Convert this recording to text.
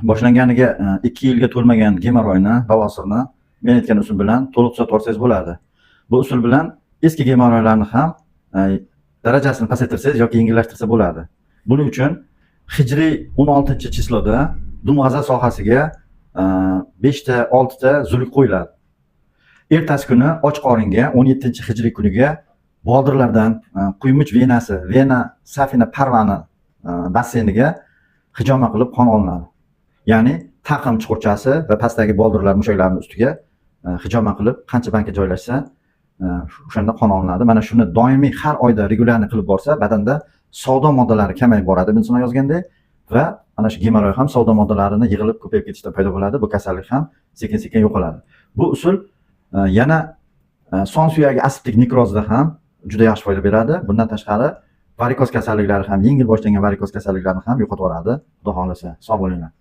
Boshlanganiga 2 yilga to'lmagan gemoroyni, bavosirni men aytgan usul bilan to'liq tuzatib olsangiz bo'ladi. Bu usul bilan eski gemoroylarni ham darajasini pasaytirsangiz yoki yengillashtirsa bo'ladi. Buning uchun hijriy 16 число da dumg'aza sohasiga 5 ta, 6 ta zuluk qo'yiladi. Ertasi kuni och qoringa, 17 hijriy kuniga boldirlardan quymuch venasi, vena safina parvani basseyniga hijoma qilib qon olinadi. Ya'ni taqim chuqurchasi va pastdagi boldirlar mushaklarini ustiga hijoma qilib, qancha banka joylashsa, o'shanda qon olinadi. Mana shuni doimiy har oyda регулярно qilib borsa, badanda sovda moddalari kamayib boradi, Ibn Sino yozgandek, va mana shu gemoroy ham sovda moddalarini yig'ilib ko'payib ketishidan paydo bo'ladi. Bu kasallik ham sekin sekin yo'qoladi. Bu usul yana son suyagi aseptik nekrozda ham juda yaxshi foyda beradi. Bundan tashqari, varikoz kasalliklari ham, yengil boshlangan varikoz kasalliklarini ham yo'qotib yuboradi, Xudo xohlasa. Sog' bo'linglar.